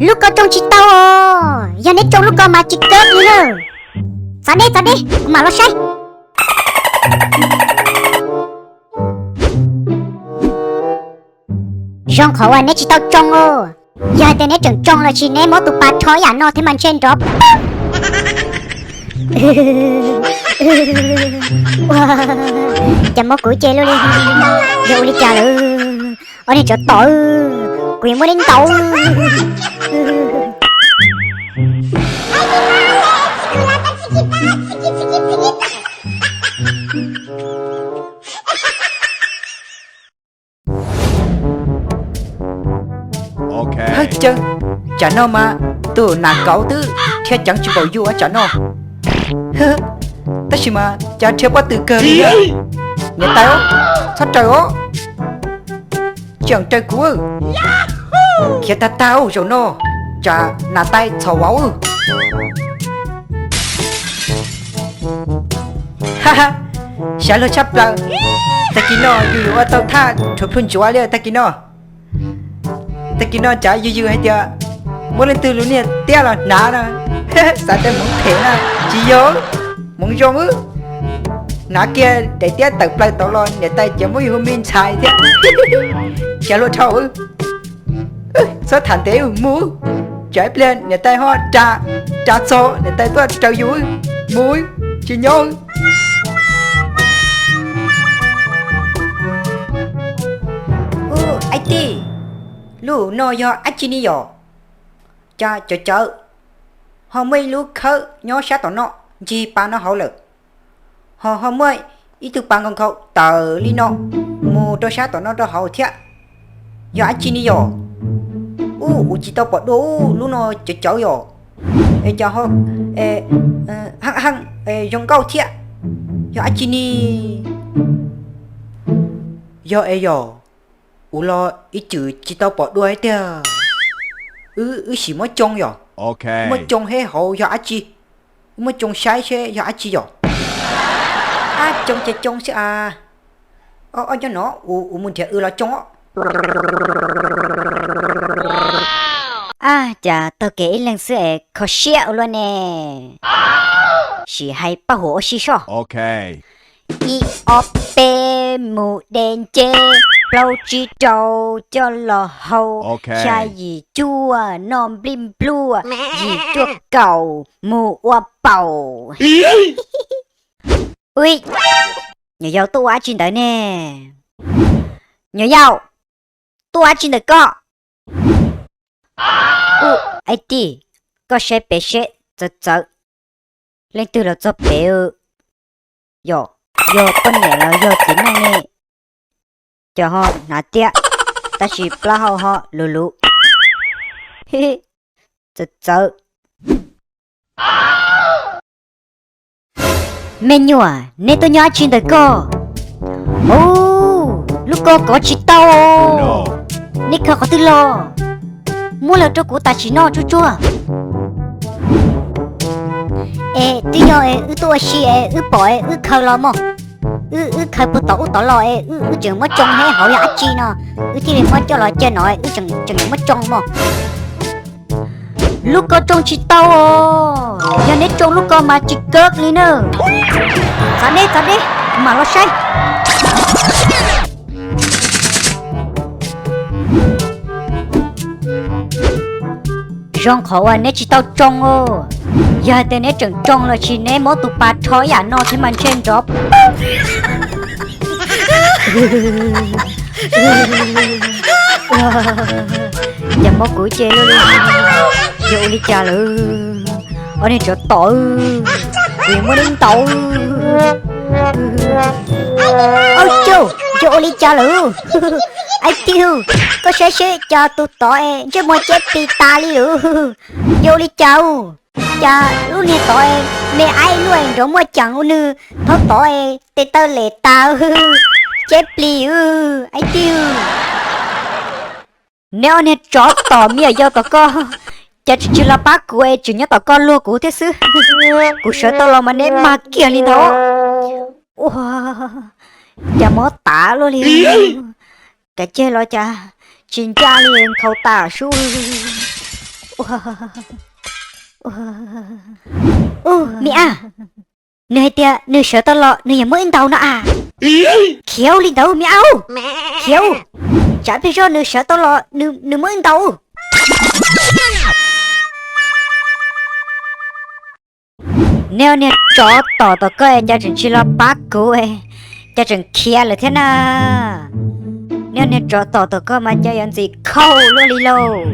Lub ko tsoo tsis tau os, yog neb tsoo lub ko mas tsis kawg li na. Txav deb, txav deb, kuv mam los saib. Zoo qhov uas neb tsis tau tsoo os. Yog hais tias neb tseem tsoo los sis neb muab tus pas rho ib yam no thiab mas ntshe nrov. Ua, cas muab kuv ce luaj li. Yog ua li cas lawm? Ob niag tsov tom, kuv yuav muab neb ntaus. Hawj, caw, tsam no mas tus nas kauv twb dhia ceev tsis npaum yus ua tsam no. Tab sis mas cas dhia pob tw kawg li. Niam tais, txhob raws os, tseem raws kuv. Khiav tag tag zaum no, tsam nas tais txhom vauv. Xyav luag tshaj plaws. Tag kis no yus yuav ua tau thaj rhuav plhu ntsuav li tag kis no. Tag kis no cas yus yus hais tias muab leej twg lub niag tiab los hnav no. Xav tias hmoov phem na, tsis yog, hmoov zoo. Hnav kiag daim tiab tawm plaws tod los niam tais ces muab yus hu me ntxhais thiab. Xyav luag dhau. Txhob tham ntev mus, tsam ib pliag niam tais ho ra, ra txog niam tais tuaj raws yus mus, tsis nyob. Ub, ib tij, lub no yog dab tsi ni yom? Cas cawv cawv, ho muaj ib lub khawb nyob sab tom no, ncig pas no hauv lawm. Ho ho muaj ib tug pas nkaus nkaus tawm li no mus rau sab tom no rau hauv thiab. Yog dab tsi ni yom? Ub, kuv tsis tau pom dua lub no cawv cawv yom. Es cas ho heej heej zoo nkauj thiab. Yog dab tsi ni? Yog es yom, kuv los ib txwm tsis tau pom dua tiag. Wb, wb sim muab tsoo yom. Muab tsoo seb hauv yog dab tsi. Wb muab tsoo saib seb yog dab tsi yom. Ab, tsoo ces tsoo xwb as. Ob, nyob no, kuv mus nrhiav w los tsoo. Ab, cas taug kev ib leeg xwb es kho siab ua luaj ne. Sim hais paj huam ua si soj. Ib ob peb mus de nceb, plaub tsib rau coj los hau, xya yim cuaj noj nplij npluaj, yim cuaj kaum mus ua paum. Ui, nyuam yaus tuaj ua dab tsi ntawd ne? Nyuam yaus, tuaj ua dab tsi ntawm koj? Ub, ib tij, koj saib pem seb, txawv txawv, leej twg los txog pem? Yog, yog poj niam los yog txiv neej ne? Cov ho hnav tiab, tab sis plaub hau ho luv luv. Txawv txawv. Me nyuam, neb tuaj nyob dab tsi ntawm koj? Ub, lub ko kov tsis tau. Neb khaws qhov twg los? Muab los rau kuv tam sim no tsuag tsuag. Es twb yog es wb tuaj ua si es wb pom es wb khaws los mog. Wb, wb khaws puag tom ub tom los es wb, wb tseem muab tsoo seb hauv yog dab tsi no. Wb thiaj li muab coj los cia no, wb tseem, tseem muab tsoo mog. Lub ko tsoo tsis tau os, yog neb tsoo lub ko mas tsis kawg li na. Txav deb, txav deb, mam los saib. Zoo qhov uas neb tsis tau tsoo os. Yog hais tias neb tseem tsoo los sis neb muab tus pas rho ib yam no thiab mas ntshe nrov. Cas muab kuv ce luaj li. Yog ua li cas lawm? Ob niag tsov tom, kuv yuav muab neb ntaus. Au, yog ua li cas lawm? Ib tij, koj saib seb cas tus tod es ntsej muag ceb plis tas li lawm. Yog ua li cas? Cas lub niag tod es me aib luaj es nrov muaj ceem ua nws thaub tod es tes taw lem tas, ceb plis. Ib tij, neb ob niag tsov tom me nyuam yaus tom koj, cas tsis tsis los pab kuv es tseem nyob tom koj luag kuv thiab xwb. Kuv sawv tau los mas neb mag kiag li ntawd. Ua cas mob tav luaj li. Kav tsij los cas tsis ncaj li, nkhaus tas sub. Ua, me ab, nws hais tias nws sawv tau los nws yuav muab wb ntaus no a. Khiav ua li ntawd me ab, khiav ua. Tsam pliag zog nws sawv tau los nws muab wb ntaus. Neb niag tsov tom tom koj cas tseem tsis los pab kuv, cas tseem khiav lawm thiab na. Neb niag tsov tom tom koj mas cas yuav ntxim khauj luaj li lauj.